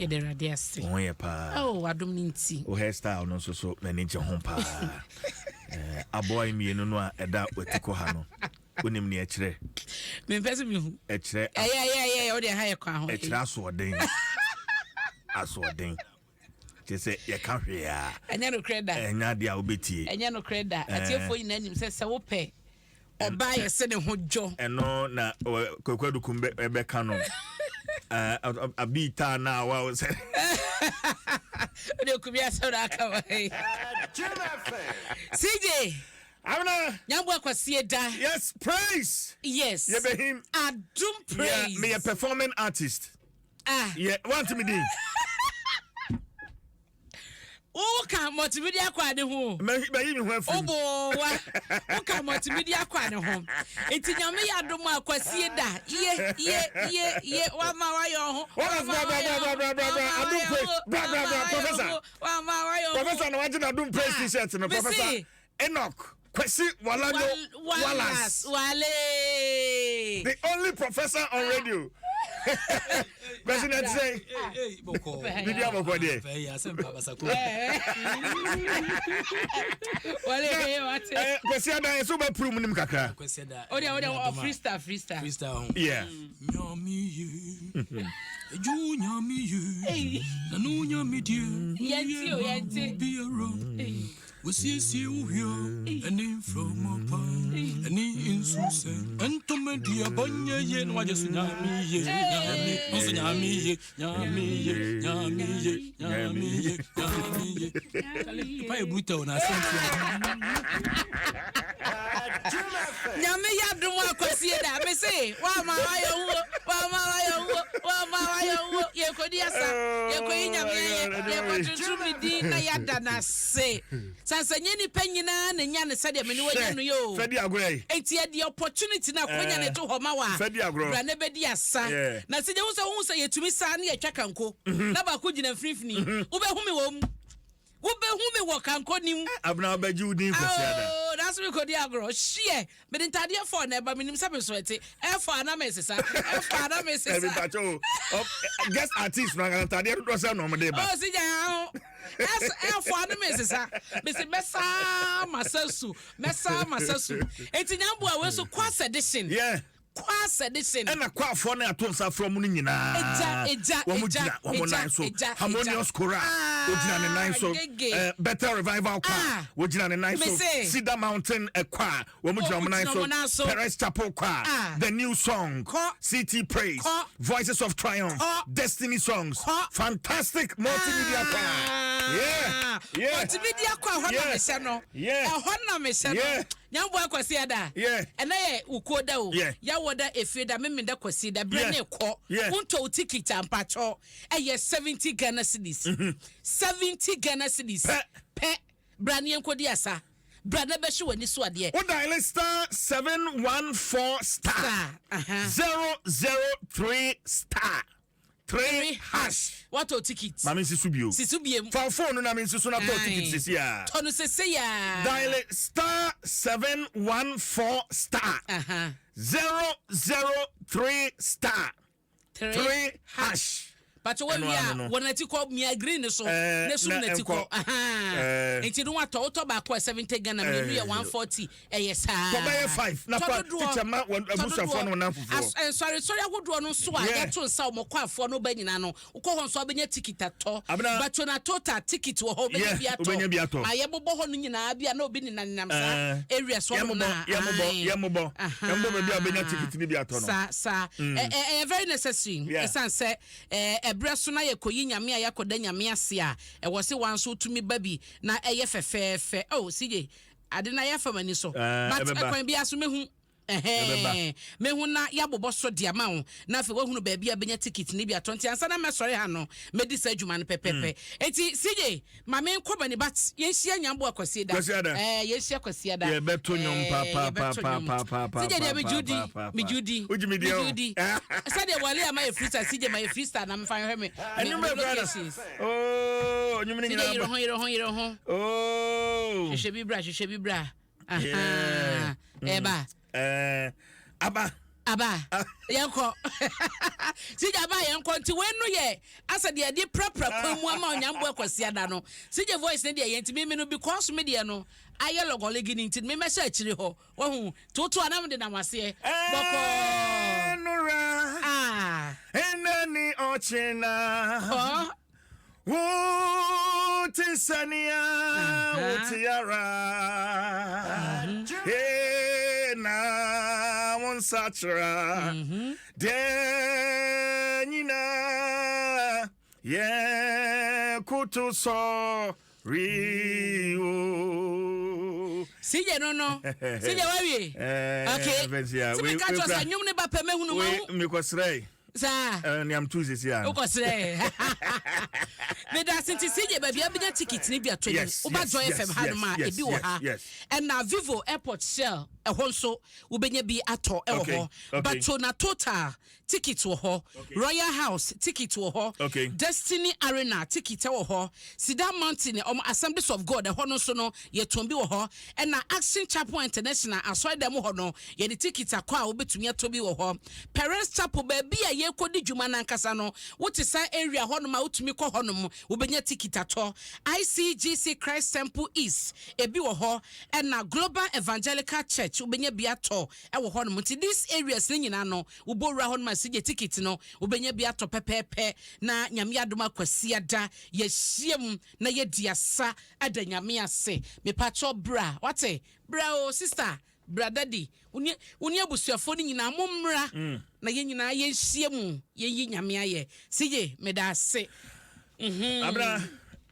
Yɛda Awurade ase. Wo ho yɛ paa. Oh, adom no nti. Wo hairstyle no nso so m'ani gye ho paa. Eh, aboa yi mmienu no a ɛda w'atikɔ ha no, wonim nea ɛkyerɛ? Mempɛ sɛ mehu. Ɛkyerɛ. Ɛyɛ ɛyɛ ɛyɛ wode ɛha yɛ kwan ho. Ɛkyerɛ asoɔden. Asoɔden. Kyerɛ sɛ yɛka hwee a. Ɛnyɛ nokorɛ da. Ɛnyɛ adeɛ a wobɛtie. Ɛnyɛ nokorɛ da. Atiefoɔ nyinaa nim sɛ sɛ wopɛ ɔbaa yɛ sɛ ne ho dwo. Ɛno na Kwaku Adukum bɛka no. Abi taa na awa wo sɛ. Wode kumi asɛm na aka wɔ he. CJ. Amina. Nyamboa Kwasie da. Yes, praise. Yes. Yɛbɛhim. Adum praise. Yeah, meyɛ performing artist. Ah. Yeah, want me din. Woka multimedia kwa ne ho. Mayi me ho afiri. Obowa. Woka multimedia kwa ne ho. Nti nyame yɛ adom a kwasie da. Ye ye ye ye wama wayɛ ho. Wama bra bra bra bra bra bra bra adum praise bra bra bra professor. Wama wayɛ ho. Professor na wagye na adum praise ah, t-shirt no professor Enoch Kwesi Walanyo Wallace. Wale. The only professor on radio. Kwesi na ti sɛn. Bibi abɔkɔ deɛ. Kwesi adan yɛ so bɛ puru mu nim kakra. O de o de o freestyle freestyle. Freestyle. Yeah. Nyami ye. Eju nyami ye. Nanu nyami die. Yɛnti o yɛnti. Wosiesie wo hwea ɛne mframa pa ɛne nsu sɛ ntoma duaba nyɛ ye na wagye so nyame ye nyame nso nyame ye nyame ye nyame ye nyame ye nyame ye pa yɛ brutal na asɛm tia. Nyame yɛ adom a kwasie da me se wama wayɛ wuo wama wayɛ wuo wama wayɛ wuo yɛkɔdi asa yɛkɔyi nyame ayɛ yɛkɔtontom ne din na yɛada no ase sansa nyɛ nipa nyinaa na nya no sɛdeɛ mene wanya no yɛ o Fɛdi agorɔ yi. enti ɛde opportunity no akonya ne to hɔ ma wa Fɛdi agorɔ. bra na bɛdi asa na sɛ gye wo sɛ wohu sɛ yɛtumi saa ne yɛtwa kanko na baako gyina mfinimfini wobɛhu me wɔ mu Wobɛhu me wɔ kanko nim. Abena wobɛgye wo din Kwasiada. Aww nanso mekɔdi agorɔ hyeɛ mede ntaadeɛ fɔɔ na ɛba menim sɛ me so ɛte ɛfɔ a na mesesa ɛfɔ a na mesesa. Ɛbi mpakyɛ o guest artist no ankasa ntaadeɛ dodoɔ sɛ na wɔde ba. Oh si gya ho ɛfɔ a na mesesa mese mɛsaa masa su mɛsaa masa su eti nyamboa wei so kwas edition. Yeah. Kwaa edition. Ɛna kwaafoɔ no ato nsa frɛ wɔn no nyinaa. Egya, egya, wɔn egya, gyina wɔn egya, nan so. egya, Harmonious egya. Chorale, Ah, wɔgyina ne nan so. gege. Eh, Bethel Revival Choir, Ah, wɔgyina ne nan so. mese. Cedar Mountain eh, Choir, wɔn gyina Wɔn wɔn nan gyina so. wɔn nan so. Perez Chapel Choir, Ah. The New Song, Kɔ. CT Praise, Kɔ. Voices of Triumph, Kɔ. Destiny Songs, Kɔ. Fantastic Multimedia Choir. Yeah, yeah. Multimedia choir, ɛhɔ na Yeah. mehyɛ no. Yeah. Ɛhɔ na mehyɛ no. Yeah. Nyamboa Kwasi Ada. Yeah. Ɛnɛ yɛ Wukuo da o. Yeah. Yawɔ da, Efie da, Memenda Kwasi da. Berɛ Yeah. ne kɔ. Yeah. Wontɔ wo ticket a mpakyɛw. Ɛyɛ 70 Ghana cedis. 70 Ghana cedis. Pɛ. Pɛ. Bra ne yɛnkɔdi asa. Bra na bɛhye w'ani so adeɛ. Wo dial star 714 star Star. Aha. 003 star. 3 hash. Watɔ ticket. Maame nsi so bio. Si so biem. Fa phone no na me nsi so na tɔ ticket sisi a. Tɔ no sese ya. Dial star 714 star. 003 star. 3 hash. But when we are wɔn ati kɔ mia green so ne sum n'ati kɔ nti no watɔ wotɔ baako a 70 Ghana mmienu yɛ 140 ɛyɛ saa. Tɔ bɛyɛ five na fa teacher ma wɔn abusuafoɔ ne wɔn namfofoɔ. Nsɔresɔre ahodoɔ no nso a yɛto nsa wɔn kɔ afoɔ no ba nyinaa no wokɔ hɔ nso abɛnya tikit atɔ. Bato na tota tikit wɔ hɔ wobɛnya bi atɔ. Wobɛnya bi atɔ. Ma yɛbobɔ hɔ no nyinaa bi a na obi nenam saa area so no na. Yɛmobɔ yɛmobɔ yɛmobɔ baabi a wobɛnya tikit no bi atɔ no. Saa saa ɛyɛ very necessary ɛsan sɛ ɛbrɛ so na yɛkɔyi nyame a yɛakɔda nyame ase a ɛwɔ sɛ wɔn nso tumi ba bi na ɛyɛ fɛfɛɛfɛ. Oh CJ. Ade no ayɛ afa m'ani so. But ɛkwan biara so mɛhu. Ɛhɛn. Mɛhu na yɛabobɔ so de ama wo. Na afei woahunu baabi a bɛnya ticket no bi atɔ. Nti ansa na mɛsɔre ha no, mɛdi saa adwuma no pɛpɛpɛ. Nti CJ, ma menkɔ m'ani but yɛnhyia Nyamboa Kwasiada. Kwasiada. Ɛɛ, yɛnhyia Kwasiada. Yɛbɛto nnwom Ɛɛ, yɛbɛto nnwom. papapapapapapapaapa. CJ deɛ megye wo di. Megye wo di. Wogye me di Megye ɔ? wo di. Sɛdeɛ Wale ama yɛ freestyle, CJ ma yɛ freestyle na memfa nhwɛ me me Ɛnwom me bɛɛ koraa na. locations. Oh, nnwom no CJ nyinaa yere ba. ho yere ho yere ho. Oh. Hwehwɛ bi bra hwehwɛ bi bra. Yeah. Ɛba. Eh, aba. Aba yɛnkɔ, sigya aba yɛnkɔ. Nti wei no yɛ asɛ deɛ yɛde prapra kwan mu ama Onyambo Akwasiada no. Sigya voice ne deɛ yɛn nti mimi no, because me deɛ no ayɛ lɔgɔlegi ne nti memɛhyɛ akyire hɔ wahu toto a na mede nam aseɛ bɔkɔɔ. Ɛnora Ah. ɛnɛ ne ɔkyena Ɔ wote sɛnea wote ara e na wo nsakyera deɛ nyinaa yɛ koto sɔre o. Sigya no sigya wawie. Okay. Fɛnsi a, sɛ meka kyerɛ sɛ nnwom ne ba pɛ mɛhunu ma wo. Mekɔsrɛ saa neam tu sesi a. Wokɔserɛ meda ase. Nti sigye baabi a bɛnya ticket no bi atɔ ni woba Joy FM hanom a, ebi wɔ ha, ɛna Vivo Airport Shell ɛhɔ nso wobɛnya bi atɔ ɛwɔ hɔ. Batona Total ticket wɔ hɔ, Royal House ticket wɔ hɔ, Destiny Arena ticket ɛwɔ hɔ, Cedar Mountain ɔmo Assemblies of God ɛhɔ no nso no yɛtɔn bi wɔ hɔ, ɛna Action Chapel International asɔre dɛm hɔ no yɛde ticket akɔ a wobɛtumi atɔ bi wɔ hɔ. Parents Chapel, baabi a yɛkɔdi dwuma nankasa no, wote saa area hɔnom a wotumi kɔ hɔnom wobɛnya ticket atɔ. ICGC Christ Temple East ebi wɔ hɔ, ɛna Global Evangelical Church wobɛnya bi atɔ ɛwɔ hɔnom. Nti these areas ne nyinaa no wobɔ wura hɔnom a sigye ticket no wobɛnya bi atɔ pɛpɛɛpɛ. Na Nyame adom Akwasiada yɛahyia mu na yɛdi asa ada Nyame ase. Mepakyɛw bra, wate? Bra o sister, bra daddy, wone abusuafoɔ no nyinaa mommra na yɛn nyinaa yɛnhyia mu yɛnyi Nyame ayɛ. Sigye meda ase. Abra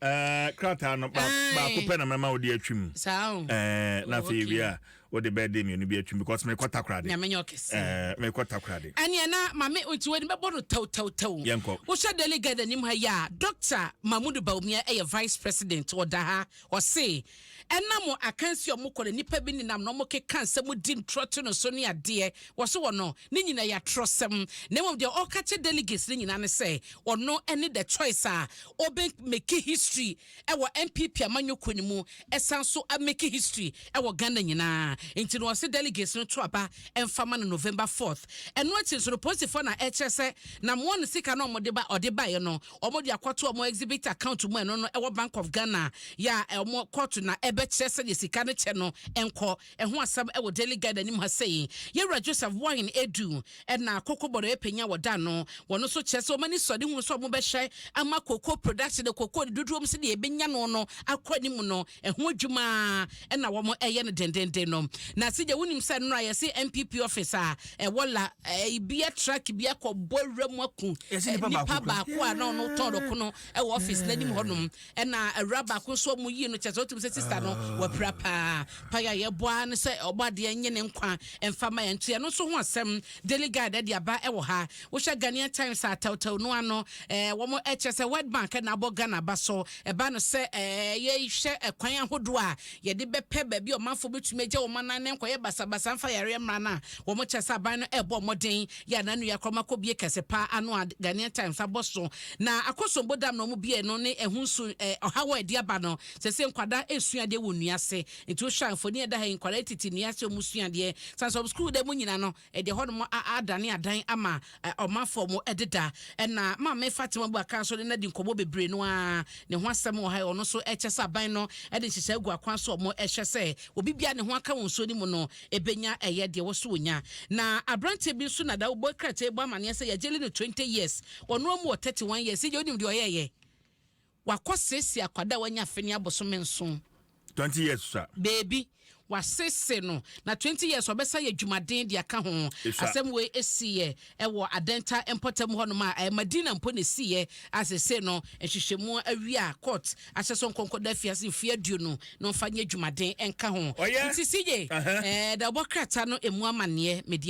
krataa no baako pɛ na mɛma wode atwim. Saa o. Na afei wie a wode bɛɛde mmienu bi atwim because mekɔ Takorade. Nyame nyɛ ɔkɛse. Mekɔ Takorade. Ɛneɛ na mame nti wani bɛbɔ no tɛwtɛwtɛw. Yɛnkɔ. Wohyɛ Daily Guide anim ha yi a, Dr Mahmudu Bawumia ɛyɛ vice president, ɔda ha. Ɔse ɛnam akansi a ɔmo kɔ no, nipa bi nenam na ɔmo keka nsɛm di ntorɔ to no so ne adeɛ wɔ so wɔ no ne nyina yɛ atorɔsɛm, na mmom deɛ ɔka kyɛ delegates ne nyinaa ne sɛ ɔno ne the choice a ɔbɛ make history ɛwɔ NPP amanyɔkuo no mu, ɛsan so make history ɛwɔ Ghana nyinaa. Nti no ɔse delegates no to aba ɛmfa ma no November 4th. Ɛno akyi nso no, polisifoɔ na ɛkyerɛ sɛ na moɔ no sika no ɔmode ba ɔde baeɛ no ɔmode akɔto ɔmo exhibit account mu. Ɛno no ɛwɔ Bank of Ghana yɛ a ɔmo kɔɔto na ɛbɛkyerɛ sɛdeɛ sika no kyɛ no ɛnkɔ. Ɛho asɛm ɛwɔ Daily Guide anim ha. Sɛyi yɛwura Joseph Wine Edu ɛna koko bɔdɔ ɛpanya wɔ da no, wɔno nso kyerɛ sɛ ɔmo ani sɔde hu sɛ ɔmo bɛhyɛ ama cocoa production, cocoa de dodoɔ mu sɛdeɛ ɛbɛnya no akɔ anim no ɛho adwuma ɛna wɔn ɛyɛ no dendenden no. Na sigya wonim sɛ nnora yɛse NPP office a ɛwɔ la bia truck bi akɔbɔ wura mu aku Yɛse nipa nipa baako koraa. Baako a na ɔno tɔn dɔkono ɛwɔ office n'anim hɔnom, ɛna awura baako nso ɔmo yie no kyerɛ sɛ ɔtum sɛ sister no wapira paa paa a yɛbɔ ara ne sɛ ɔbɔ adeɛ nye ne nkwa ɛmfa ma yɛn. Nti ɛno nso ho asɛm Daily Guide ɛde aba ɛwɔ ha. Wohyɛ Ghanaian Times a, tɛwtɛw no ano wɔn ɛkyerɛ sɛ World Bank ɛna abɔ Ghana aba so ɛba no sɛ yɛhwɛ ɛkwan ahodoɔ a yɛde bɛpɛ baabi a ɔmanfoɔ bɛtumi agya wɔn anan ne nkɔyɛ basabasa mfa yareɛ mmara no a wɔn kyerɛ sɛ aban no ɛrebɔ mmɔden yɛ ananu yɛ akɔrɔma kɔ bie kɛse paa ano a Ghanaian Times abɔ so. Na Akosombo Dam na wɔn bie no ne ɛho nso ɔhaw a ɛde aba no sɛ nkwadaa esua adeɛ wɔ nnua ase. Nti wohwɛ a, mfonin a ɛda ha yi, nkwadaa tete nnua ase a wɔn sua adeɛ san sɛ wɔn sukuu dɛ mu nyinaa no ɛde hɔnom adane adan ama ɔmanfoɔ mo ɛdeda. Ɛna Maame Fatima Buaka nso de na di nkɔmmɔ bebree no a ne ho asɛm wɔ ha yi. Ɔno nso ɛkyɛ sɛ aban no ɛde nhyehyɛ agu akwan so a ɔmo ɛhwɛ sɛ obi bia ne ho aka wɔn nsuo no mu no ebenya ɛyɛ deɛ wɔso wɔnya. Na aberanteɛ bi nso na da wobɔ krataa bɔ amaneɛ sɛ yɛgyele no 20 years, ɔno amu wɔ 31 years. Sɛ onim deɛ ɔyɛɛyɛ, wakɔ siesie akwadaa a wanya afe ne abosome 7. 20 years sa. Beebi wasese no na 20 years ɔbɛsa yɛ dwumaden de aka ho. Esua. Asɛm wei esiiɛ ɛwɔ Adenta mpɔtam hɔnom a ɛyɛ Madina mpo na esiiɛ asese no. Nhwehwɛmu awie a court ahyɛ so nkɔnkɔ da afiase mfeɛ 20 na ɔmfa nyɛ dwumaden ɛnka ho. Ɔyɛ? Nti sigye da ɔbɔ krataa no emu amanneɛ medeɛ.